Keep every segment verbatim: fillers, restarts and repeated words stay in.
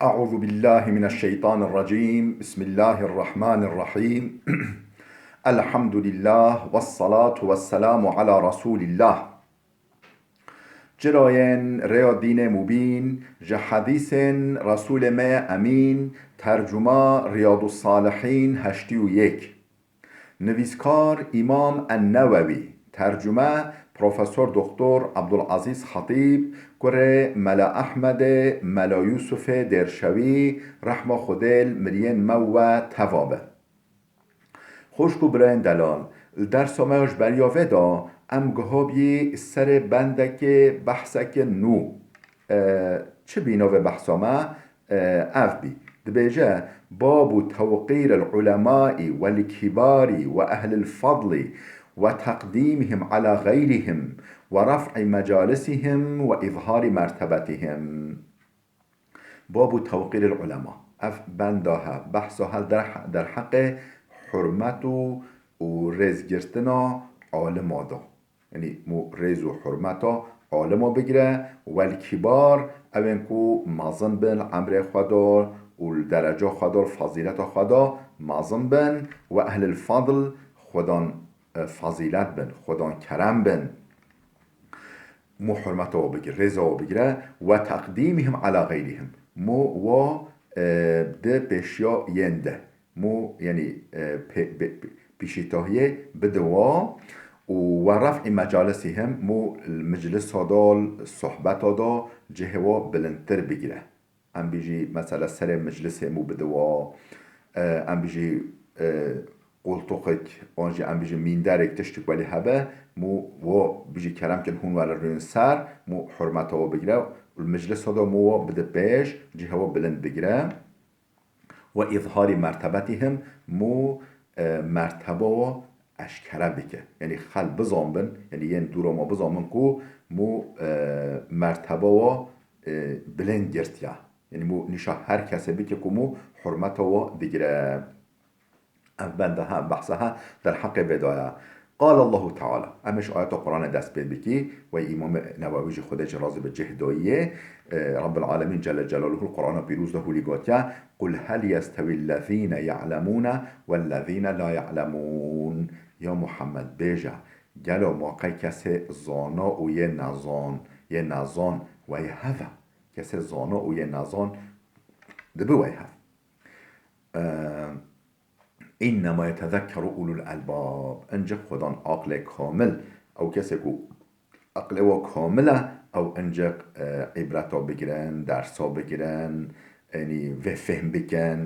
أعوذ بالله من الشيطان الرجيم. بسم الله الرحمن الرحيم. الحمد لله والصلاة والسلام على رسول الله. Cirayên rêya dînê mubîn, ji hedîsên Resûlê me yê Emîn, tercuma Riyadus Salihîn heştî û yek. Nivîskar Îmam En-Newewî, tercume Profesor Doktor Abdulazîz Xetîb, kurê Mela Ehmedê, Mela Yûsufê Dêrşewî, rehma Xwedê li miriyên me û we teva be. Xwişk û birayên delal, li dersa me ya ji beriya vê de em gihabî serê bendekê behsekê nû. E, çi bî navê behsa me? E, ev bî. Dibêje, باب توقير العلماء والكبار وأهل الفضل وتقديمهم على غيرهم ورفع مجالسهم وإظهار مرتبتهم. باب توقير العلماء. Ev benda he, behsa he derhe-, derheqê hurmet û, û rêzgirtina alima da. Yanî mû rêz û hurmeta alima bigire, wel kîbar, ew ên ku mezin bin, emrê xwe da û li dereca xwe da, li fezîleta xwe da mezin bin, we ehlil fedl, xwedan, e, fezîlet bin, xwedan kerem bin. Mû hurmeta we bigire, rêza we bigire, we teqdîmihim ala xeyrihim. Mû we, e, bide pêşiya yên de. Mû, yanî, e, pê-, pê-, pê-, pîşîtahiyê bide wa û we ref'î mecalisihim, mû li meclisa da, li sohbeta da cihê wa bilindtir bigire. Em bijî, mesela, serê meclisê mû bide wa, e, em bijî, e, qoltuqek, an jî em bijî mînderek, tiştek welî hebe, mû wo bijî kerem kin hûn were rûn ser, mû hurmeta wo bigire, li meclisa da mû wo bide pêş, cihê wo bilind bigire. Ve izharî mertebetihim, mû, e, merteba wo eşkere bike. Yanî xelk bizanbin, yanî yên dûra ma bizanbin ku mû, e, merteba wo, e, bilind girtiye. Yanî mû nîşa her kesê bike ku mû hurmeta wo digire. Ev benda he, behsa he derheqê vê de ye. قال الله تعالى. Em ê ji ayeta Qur'anê dest pê bikî. Wey Îmamê Newewî jî Xwedê jî razî be cih dayiyê. E, Rabbil Alemîn Celle Celaluhu li Qur'ana pîroz de hûlî gotiye, قل هل يستوي الذين يعلمون والذين لا يعلمون. Ya Muhammed, bêje, gelo ma qey kesê zana û yê nezan, yê nezan wey hev e? Kesê zana û yê nezan dibe wey hev? E, إنما يتذكر أولو الألباب. Ancik xwedan aqlê kamil, ew kesê ku aqlê wa kamil e, ew ancik, e, îbreta bigirin, dersa bigirin, yanî vê fêhm bikin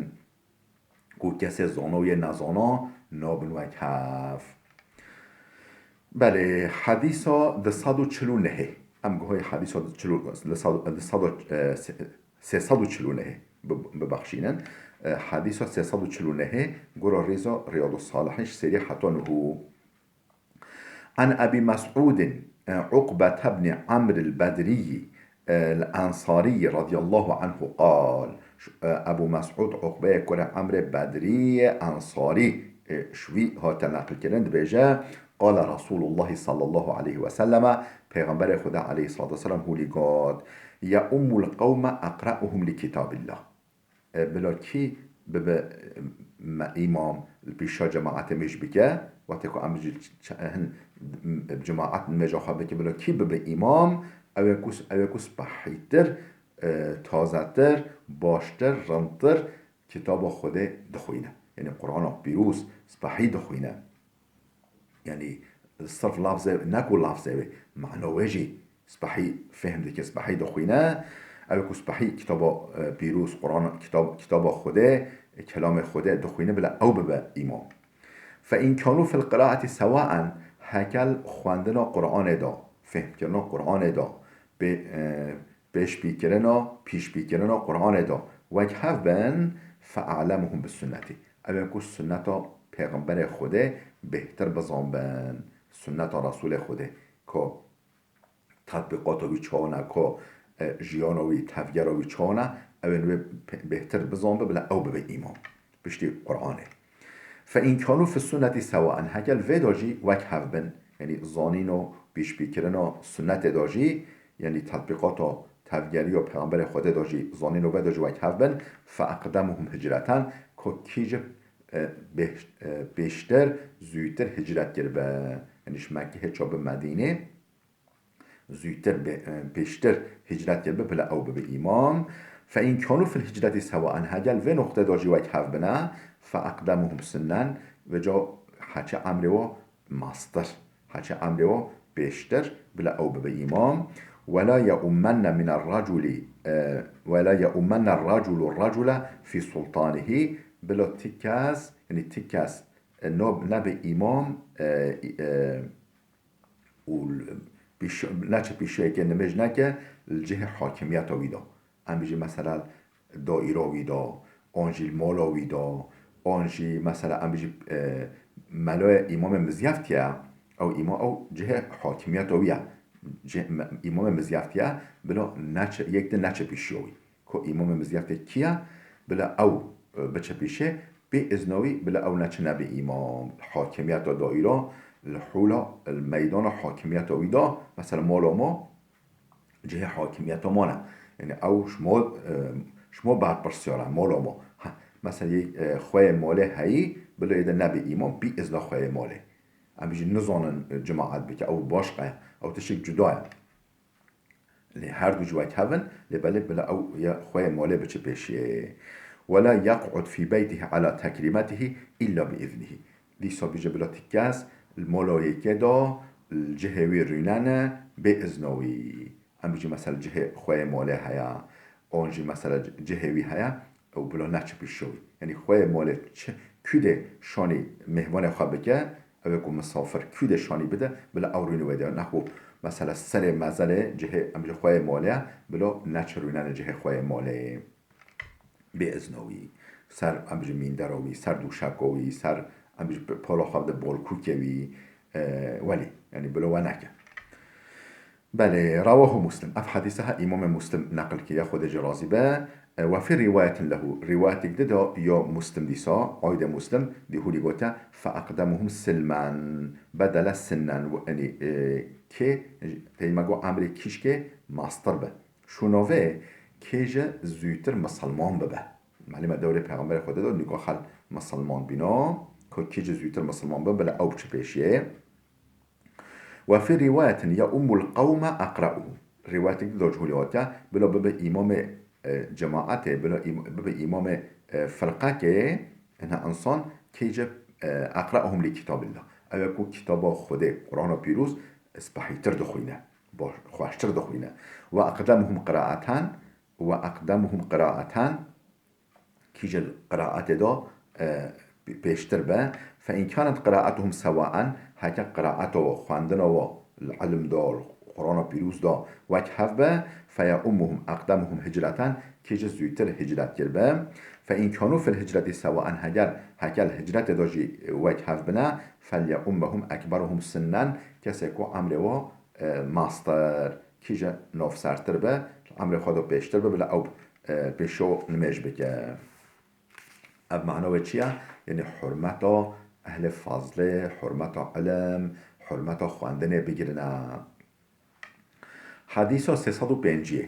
ku kesê zana û yê nezana nabin wek hev. Belê, hedîsa du sed û çil û nehê. Em guhayê hedîsa du çil û, du sed, du sed, e, sê sed û çil û nehê, bi-, bibexşînin. E, hedîsa sê sed û çil û nehê, gora rêza Riyadus Salihîn ji sêrî heta nuhû. عن أبي مسعود، e, عقبة بن عمرو البدري، e, الأنصاري رضي الله عنه قال. Ş-, e, Ebu Mes'ud Uqbeyê kurê Emrê Bedrî Ensarî, e, ji wî hate neqilkirin, dibêje, قال رسول الله صلى الله عليه وسلم، Pêxemberê Xweda aleyhissalatu vesselam hûlî got, يؤم القوم أقرأهم لكتاب الله. E, bila kî bibe, e, me îmam li pîşa cemaetê me jî bike, wextê ku em jî ç-, ç-, hin, cemaet nimêja xwe bike, bila kî bibe îmam, ew ê ku, ew ê ku spehîtir, e, tazetir, baştir, rintir kitaba Xwedê dixwîne. Yanî Qur'ana pîroz spehî dixwîne. Yanî sirf lafzê, ne ku lafzê wê, mana wê jî spehî fêhm dike, spehî dixwîne. Ew ku spehî kitaba, e, pîroz, Quran, kitab, kitaba Xwedê, e, kelamê Xwedê dixwîne, bila ew bibe îmam. فإن كانوا في القراءة سواء، hekel xwendina Quranê de, fêhmkirina Quranê de, pê-, e, pêşbîkirina, pîşbîkirina Quranê de wek hev bin, فأعلمهم بالسنة. Ew ê ku sunneta Pêxemberê Xwedê bêhtir bizanbin. Sunneta Resûlê Xwedê, ku tetbîqata wî çawan e, ku, e, jiyana wî, tevgera wî çawan e, ew ên wê pe-, bêhtir bizanbe, bila ew bibe îmam. Piştî Quranê. فإن كانوا في السنة سواء، hekel vê de jî wek hev bin, yanî zanîn û pîşbîkirina sunnetê de jî, yanî tetbîqata tevgeriya Peyxemberê Xwedê de jî zanîn û vê de jî wek hev bin, fe eqdemuhum hicreten, ku kî ji, e, bêş-, e, pêştir, zûtir hicret kiribe. Yanî ji Mekkehê çabe Medînê, zûtir bê-, e, pêştir hicret kiribe, bila ew bibe îmam. Fe in kanu fil hicreti sewaen, heger vê noqtê de jî wek hev bine, fe eqdemuhum sinnen, vêca heçe emrê wa mastir. Heçe emrê wa pêştir, bila ew bibe îmam. Wela yeumenne mine raculi, e, wela yeumenne raculu racule fî sultanihî, bila ti kes, yanî ti kes, e, no-, nebe îmam, e, e, û l-, pîş-, neçe pîşeyeke nimêj neke li cihê hakimiyeta wî de. Em bijî mesela daîra wî de, an jî li mala wî de, an jî mesela em bijî, e, meloya îmamê mizyeftiye, ew îma-, ew cihê hakimiyeta wî ye. Cih-, me-, îmamê mizyeftiye, bila neçe, yek de neçe pîşiya wî. Ku îmamê mizyeftiye kî ye, bila ew, e, biçe pîşê, bê izna wî, bila ew neçe nebe îmam. Hakimiyeta daîra, li hûla, li meydana hakimiyeta wî de, mesela mala ma, cihê hakimiyeta ma ne. Yanî ew ji ma, e, ji ma berpirsiyar e, mala ma. Ha, mesela yê, e, xweyê malê heyî, bila yê de nebe îmam, bî izna xweyê malê. Em jî nizanin, e, cemaet bike, ew başqa ye. Ew tiştek cuda ye. Lê her du jî wek hev in, lê belê bila ew ya xweyê malê biçe pêşiyê. Wela yeq'ud fî beytihî ala tekrîmetihî illa bi iznihî. Dîsa bêje bila ti kes li mala yekê de li cihê wî rûnene bê izna wî. Em bijî mesela cihê xweyê malê heye, an jî mesela cihê wî heye, ew bila neçe pîşo wî. Yanî xweyê malê çi, kû dê şanî mêhvanê xwe bike, ew ê ku misafir kû dê şanî bide, bila ew rûnî wê de. Nexwe mesela serê mezelê cihê, em bijî xweyê malê ye, bila neçe rûnene cihê xweyê malê. Bê izna wî, ser, em bijî mîndera wî, ser dûşeka wî, ser, em bijî p-, pola xwe bide bolkûkê wî, e, welî, yanî bila we neke. Belê, rawahu Muslim. Ev hedîse ha Îmamê Muslim neqil kiriye, Xwedê jê razî be. E, we fî rîwayetin lehu. Rîwayetek di de ya Muslim dîsa, aydê Muslim, dî hûlî gote, fe eqdemuhum silmen, bedele sinnen. Yanî, e, kê, tey me got emrê kîşkê mastir be. Şûna vê, kê ji zûtir misilman bibe. Malê me dewrê Peyxemberê Xwedê de nûka xel misilman bîna, ku kê ji zûtir misilman bibe, bila ew biçe pêşiyê. Ve fî rîwayetin ya ummul qewme eqra'uhum. Rîwayetek di de cihûlî hatiye, bila bibe îmamê, e, cemaetê, bila îm-, bibe îmamê, e, firqekê, hina insan, kê ji, e, eqra'uhum li kitabillah. Ew ê ku kitaba Xwedê, Qur'ana Pîroz, spehîtir dixwîne, baş-, xweştir dixwîne. Ve eqdemuhum qiraeten, ve eqdemuhum qiraeten, kî ji qiraetê de, e, pê-, pêştir be. Fe in kanet qiraetuhum sewaen, heke qiraeta we, xwendina we, li ilim de, li Qur'ana Pîroz de wek hev be, fe yeummuhum eqdemuhum hicreten, kî ji zûtir hicret kiribe. Fe in kanu fil hicreti sewaen, heger, heke li hicretê de jî wek hev bine, fel yeummehum ekberuhum sinnen, kesê ku emrê we, e, mastir, kî ji navsertir be, emrê xwe de pêştir be, bila ew, e, pêşo nimêj bike. Ev mana wê çi ye? Yanî hurmeta ehlê fazlê, hurmeta ilim, hurmeta xwendinê bigirine. Hedîsa sê sed û pêncî.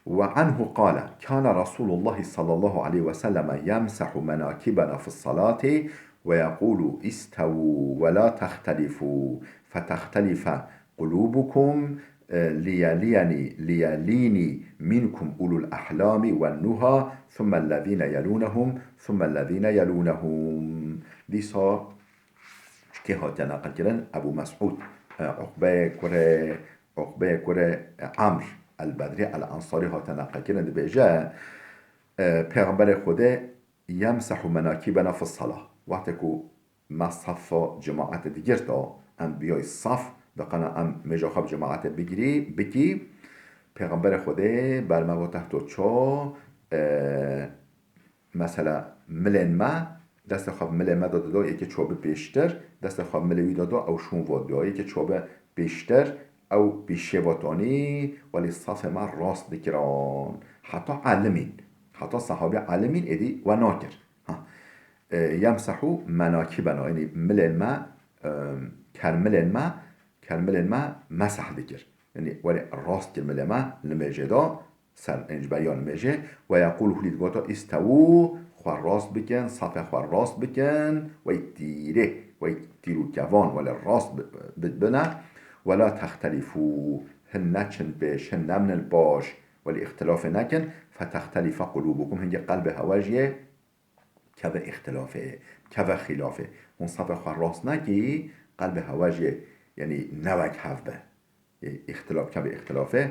Ve anhu qale, kana Resulullahi sallallahu aleyhi ve selleme yemsehu menakibena fis salati ve yekulu istewu ve la textelifu fetextelife qulubukum, e, liyeliyeni, liyelini minkum ulul ahlami wen nuha, thumme lezine yelunehum, thumme lezine yelunehum. Dîsa ji kê hatiye neqilkirin? Ebu Mes'ûd, e, Uqbeyê kurê, Uqbeyê kurê, e, Amr el-Bedrî el-Ensarî hatiye neqilkirin, dibêje, e, Pêxemberê Xwedê yemsehu menakibena fi salah. Wextê ku me safa cemaetê digirta, em biyay saf, diqena em mêja xwe bi cemaetê bigirî, bikî, Pêxemberê Xwedê ber me va tehto ço, e, mesela milên me, destê xwe bi milê me de dido, yekê ço bi pêştir, destê xwe bi milê wî de do, ew şûn va diyo, yekê ço bi pêştir, ew pêşê va tonî, welî safê me rast dikiran. Heta elimîn, heta sahabî elimîn êdî we nakir. Ha. E, yemsehu menakibena, yanî milên me, e, kermilên me, kermilên me meseh dikir. Yanî welê rast kir milê me nimêjê de, ser, yanî ji beriya nimêjê, ve yekûl hûlî digoto, îstewû, xwe rast bikin, safê xwe rast bikin, wey tîrê, wey tîr û kevan, welê rast bi-, bi-, bine, ve la textelîfû, hin neçin pêş, hin nemnin paş, welê îxtilafê nekin, fetextelîfe qulûbukum, hingê qelbê hewe jî yê keve îxtilafê, keve xîlafê. Hûn safê xwe rast nekî, qelbê hewe jî, yanî ne wek hev be. Î-, îxtilaf, keve îxtilafê.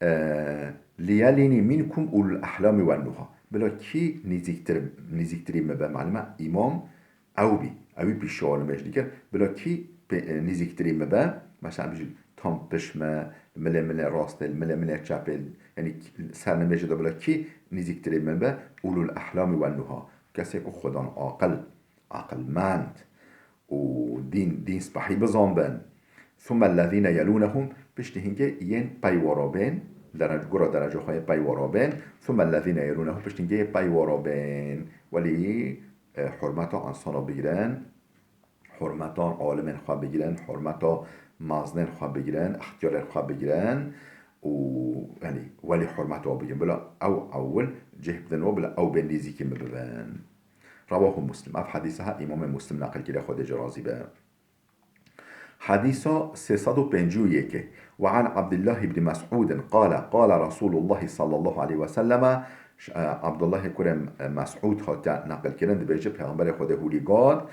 E, liyelînî minkum ulul ahlamî wen nuha. Bila kî nîzîktir, nîzîktirî min be, malum e, îmam ew bî. Ewî pêşiya nimêj dikir. Bila kî pê-, e, nîzîktirî min be, mesela bijî tam pişt me, milê milê rastê, milê milê çepê, yanî ki-, ser nimêjê de bila kî nîzîktirî min be, ulul ahlamî wen nuha. Kesê ku xwedan aqil, aqilmend û dîn, dîn spehî bizanbin. Thumme ellezîne yelûnehum, piştî hingê yên peywara bên, derec-, gura derece xwe yên peywara bên. Thumme ellezîne yelûnehum, piştî hingê yên peywara bên. Welî, e, hurmeta insana bigirin, hurmeta alimên xwe bigirin, hurmeta mezinên xwe bigirin, extiyarên xwe bigirin û, yanî, welî hurmeta wan bigirin. Bila ew ewil cih bidin wan, bila ew bên nêzîkî min bibin. Rewahu Muslim. Ev hedîsa ha Îmamê Muslim neqil kiriye, Xwedê jê razî be. Hedîsa sê sed û pêncî û yekê. Ve an Abdullah ibn Mes'ud qale, qale Resulullah sallallahu aleyhi ve selleme, ş-, e, Abdullahê kurê Mes'ud hatiye neqil kirin, dibêje, Pêxemberê Xwedê hûlî got,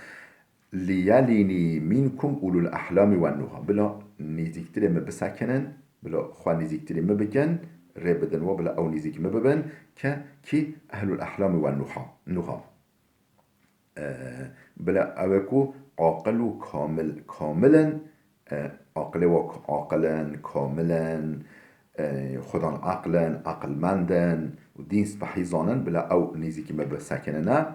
liyelînî minkum ulul ahlamî wen nuha. Bila nêzîktirê min bisekinin, bila xwe nêzîktirî min bikin, rê bidin wan, bila ew nêzîkî min bibin, ke kî ehlul ahlamî wen nuha, nuha. E, bila ew ê ku aqil û kamil, kamil in, e, aqilê wan aqil in, kamil in, e, xwedan aqil in, aqilmend in û dîn spehî zanin, bila ew nêzîkî min bisekinine.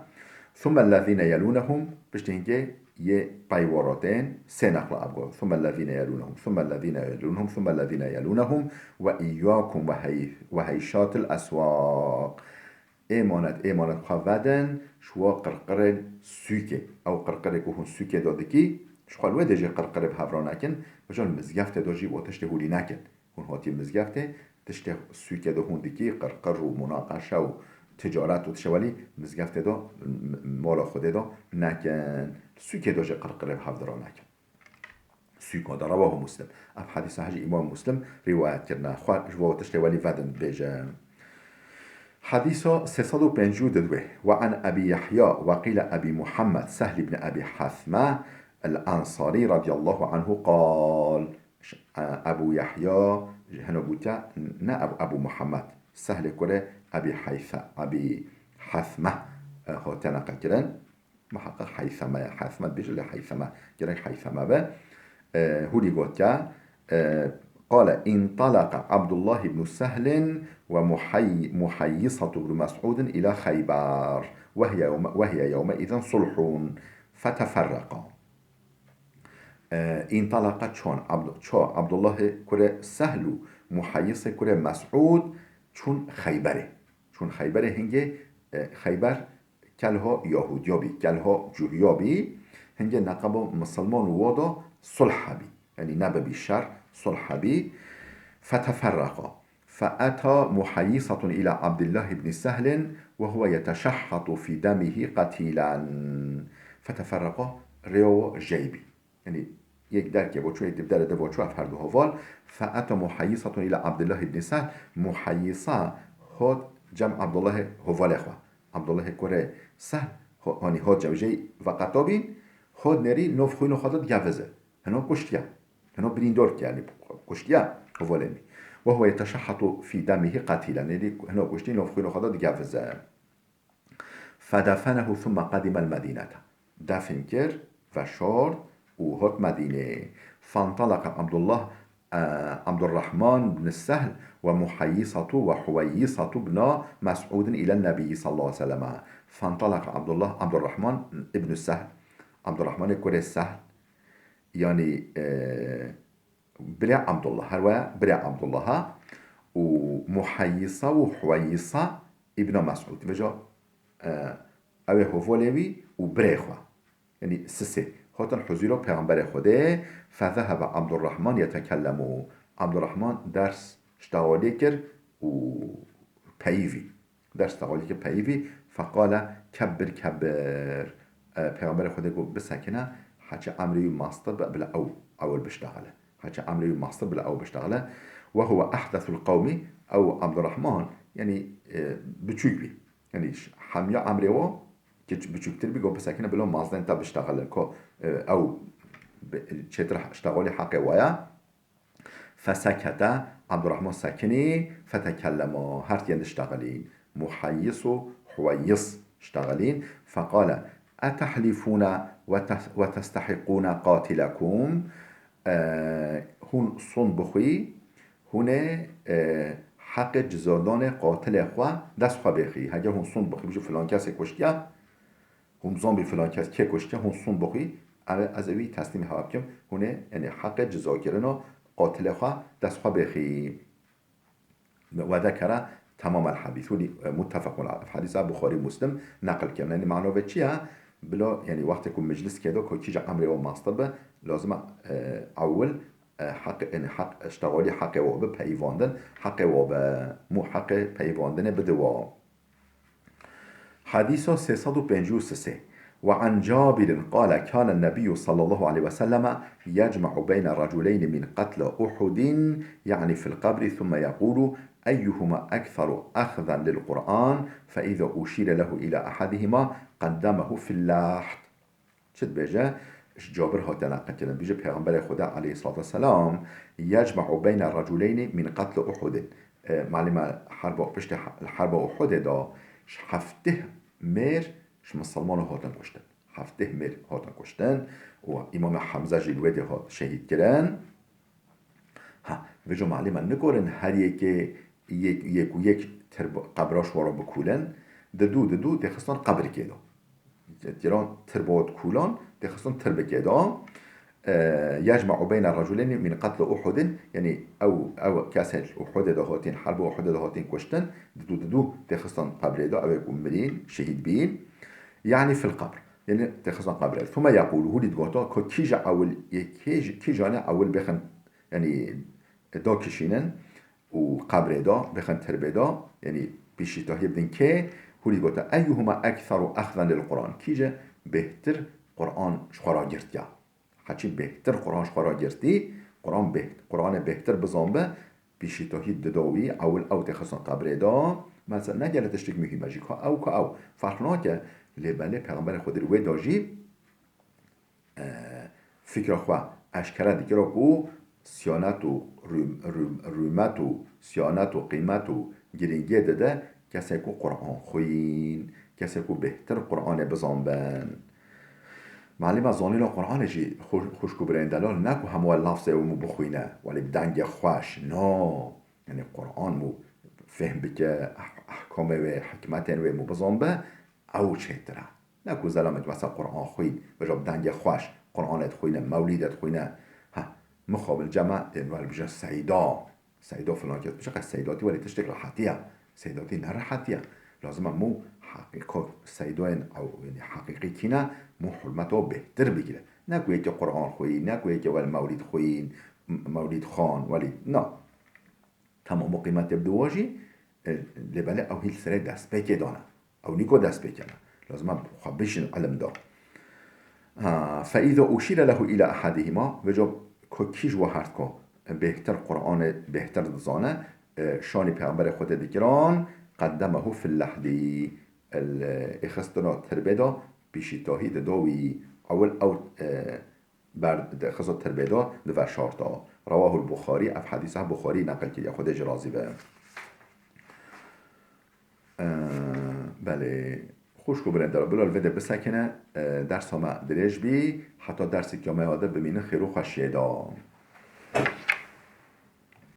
Thumme ellezîne yelûnehum, piştî hingê yê peywa re tên, sê neqla ev got. Thumme ellezîne yelûnehum, thumme ellezîne yelûnehum, thumme ellezîne yelûnehum ve îyyakum ve hey-, ve heyşatil eswaq. Êmanet, êmanet xwe vedin ji wa qirqirên sûkê. Ew qirqirê ku hûn sûkê de dikî, ji xwe li wê dê jî qirqirê bi hev re nekin, vêca li mizgeftê de jî wa tiştê hûlî nekin. Hûn hatî mizgeftê, tiştê sûkê de hûn dikî, qirqir û munaqeşe û ticaret û tişewelî mizgeftê de, m-, mala Xwedê de nekin. Sûkê de jî qirqirê bi hev de re nekin. Sûka de, rewahu Muslim. Ev hedîsa hejî Îmam Muslim rîwayet kirine. Xwe ji bo tiştê welî vedin dibêje. Hedîsa sê sed û pêncî û du. Ve an Ebî Yehya ve qîle Ebî Muhammed Sehl ibn Ebî Hesme el-Ensarî radiyallahu anhu qal. Ş-, e, Ebû Yehya, hino gotiye, ne Ebû, Ebû Muhammed. Sehlê kurê Ebî Heyse-, Ebî Hesme, e, hatiye neqil kirin. Miheqeq Heyseme ye. Heyseme dibêje lê Heyseme. Gerek Heyseme be. E, hûrî gotiye, e, qale, intalaqa Abdullah ibn Sehlin ve Muhay-, Muhayyisatu ibn Mes'udin ila Xeyber. Ve hiye yewme, ve hiye yewme izin sulhun. Feteferreqa. E, intalaqa çon, Abd-, ço Abdullahê kurê Sehl û Muhayyisê kurê Mes'ud çûn Xeyberê. Çûn Xeyberê hingê, e, Xeyber kelha Yahudiya bî, kelha Cuhiya bî, hingê neqeba misilman û wa da sulh hebî. Yanî nebibî şer, sulh hebî. Feteferreqa. Feeta Muhayyisatun ila Abdillah ibn Sehlin ve huve yeteşehhatu fî demihi qetilen. Feteferreqa, rêya wa jey bî. Yanî yek derkê bo çû, yek di derê de bo çû, ev her du heval. Feeta Muhayyisatun ila Abdillah ibn Sehl. Muhayyisa hot cem Abdullahê hovalê xwe. Abdullahê kurê Sehl, ho-, hanî hot cem jey veqeta bîn, hot nêrî nov xwîno xwe da digevize. Hino kuştiye. Hino birîndor kir, yanî kuştiye hovalê wî. Ve huve yeteşehhatu fî demihi qetilen. Nêrî hino kuştî nov xwîno xwe da digevize. Fedefenehu thumme qedimel Medînete. Defn kir, veşart û hat Medînê. Fentalaqa Abdullah, e, Abdurrahman bin Sehl ve Muhayyisatu ve Huweyyisatu bna Mes'udin ilen Nebiyyi sallallahu aleyhi ve selleme. Fentalaqa Abdullah, Abdurrahman ibn Sehl. Abdurrahmanê kurê Sehl, yanî, e, birê Abdullah, her waya birê Abdullah ha. Û Muhayyisa û Huweyisa îbna Mes'ud. Vêca, e, ew ê hovalê wî û birê xwe. Yanî sisê. Hatin huzûra Pêxemberê Xwedê, fezehebe Abdurrahman yetekellemu. Abdurrahman ders ştexalê kir û peyivî. Ders ştexalê kir peyivî. Feqale kebbir kebbir. E, Peyxemberê Xwedê got bisekine, heçî emrê wî mastir be bila ew ewil biştexile. Heçî emrê wî mastir bila ew biştexile. Ve huwe ehdesul qewmî, ew Abdurrahman, yanî, e, biçûk bî. Yanî ş-, hemiya emrê wa ki biçûktir bî, got bisekine bila mazdên te biştexile. Ko, e, ew bi-, çêtir ştexalê heqê wa ye. Fesekete, Abdurrahman sekinî, fetekellema, her tiyên diştexilîn. Muheyyisu, Huweyis ştexilîn. Feqale, etehlifûne ve te-, ve testehiqûne qatilekum? E, hûn sond bixwî, hûn ê, e, heqê cizodanê qatilê xwe dest xwe bêxî. Heger hûn sond bixwî, bijî filan kesê kuştiye, hûn bizanbî filan kes kê kuştiye, hûn sond bixwî, ev ê, ez ê wî teslîmê hewa bikim, hûn ê, yanî heqê cizakirina qatilê xwe dest xwe bêxî. Ve zekere temamel hadîs. Hûn ê, e, muttefequn aleyh. Hadîsa Buxarî, Muslim neqil kirin. Yanî mano ve çi ye? Bila, yanî wextê ku meclis kê do, ku kîja emrê we mastir be, lazim e, e, ewil, e, heq, yanî heq, ştexalî heqê we be, peyivandin heqê we be. Mû heqê peyivandinê bide wa. Hadîsa sê sed û pêncî û sê. Ve an Cabirin qale, kâne nebiyyu sallallahu aleyhi ve selleme yecme'u beyne raculeyni min qatli Uhudin, yani fil qabri, thumme yekulu, eyyuhuma ektheru ahzen lil Qur'an, fe iza uşire lehu ila ahadihima, qeddemehu fil lahd. Çi dibêje? Ji Cabir hate neqilkirin. Dibêje Pêxemberê Xweda aleyhissalatu vesselam, yecme'u beyne raculeyni min qatli Uhudin. E, malûm e, herba, piştî he-, herba Uhudê de ji hefteh mêr ji misilmanan hatin kuştin. Hefteh mêr hatin kuştin û Îmamê Hemze jî li wê dê hat şehîd kirin. Ha, vêca malûm e, nikarin her yekê yek, yek û yek tirb-, qebra ji xwe re bikûlin, didu, didu têxistan qebrikê de. Tîran tirba dikûlan, têxistan tirbikê de. E, yecme'u beyne raculeyni min qatli Uhudin, yanî ew, ew kesên Uhudê de hatin, herba Uhudê de hatin kuştin, didu, didu têxistan qebrê de, ew ê ku mirîn, şehîd bîn. Yani fil qabr. Yanî têxistan qebrê. Thumme yekulu, hûnî digota, ku kîja ewil, yê kîj-, kîjanê ewil bêxin, yanî dakişînin û qebrê de, bêxin tirbê de, yanî pîşîtahî bidin kê, hûnî gote, eyyuhuma ektheru ahzen lil Qur'an. Kîje bêhtir Qur'an ji xwe re girtiya. Heçî bêhtir Qur'an ji xwe re girtî, Qur'an bêht-, Qur'anê bêhtir bizanbe, pîşîtahî dida wî, ewil ew têxistin qebrê de. Mesela, ne gelek tiştek muhîm e jî, ka ew, ka ew. Ferq nake, lê belê Pêxemberê Xwedê li wê de jî, e, fikra xwe eşkere dikira ku siyanet û rûm-, rûm-, rûmet û siyanet û qîmet û girîngiyê dide kesê ku Qur'an xwîn, kesê ku bêhtir Qur'anê bizanbin. Malûm e, zanîna Qur'anê jî xwe-, xwişk û birayên delal ne ku hemû lafzê wê mû bixwîne, welê bi dengê xweş, no. Yanî Qur'an mû fêhm bike, eh-, ehkamê wê, hikmetên wê mû bizanbe, ew çêtir e. Ne ku zelamek mesela Qur'an xwîn, vêca bi dengê xweş, Qur'anê dixwîne, mewlîdê dixwîne. Ha, mixabin cema, ên wer bije Seyda. Seyda filan kes, çiqas Seydatî welê tiştek rehetî ye. Seydatî ne rehetî ye. Lazim e mû heqîqo Seydoyên ew, yanî heqîqî kî ne, mû hurmeta bêhtir bigire. Ne ku yekê Qur'an xwîn, ne ku yekê welê mewlîd xwîn, m-, mewlîd xan, welî, na. Tamam, û qîmetê bi diwa jî, e, lê belê ew hîn li serê destpêkê dane. Ew nîko destpêkê ne. Lazim e xwe bişin ilim da. Ha, fe îza uşîre lehu îla ehadihîma, vêca ku kî ji we her ko bêhtir Qur'anê bêhtir dizane, e, şanî Pêxemberê Xwedê dikiran, qeddemehu fil lehdî, li êxistina tirbê de pîşîtahî dida wî, ewil ew, e, ber, di, xiso tirbê de di veşarta. Rawahul Buxarî, ev hedîsa Buxarî neqil kiriye, Xwedê jî razî be. Eee, belê. Xwişk û birêndar, bila li vê de bisekine, eee, dersa me dirêj bî, heta dersê kiyameya de bimînin xêr û xweşiyê de.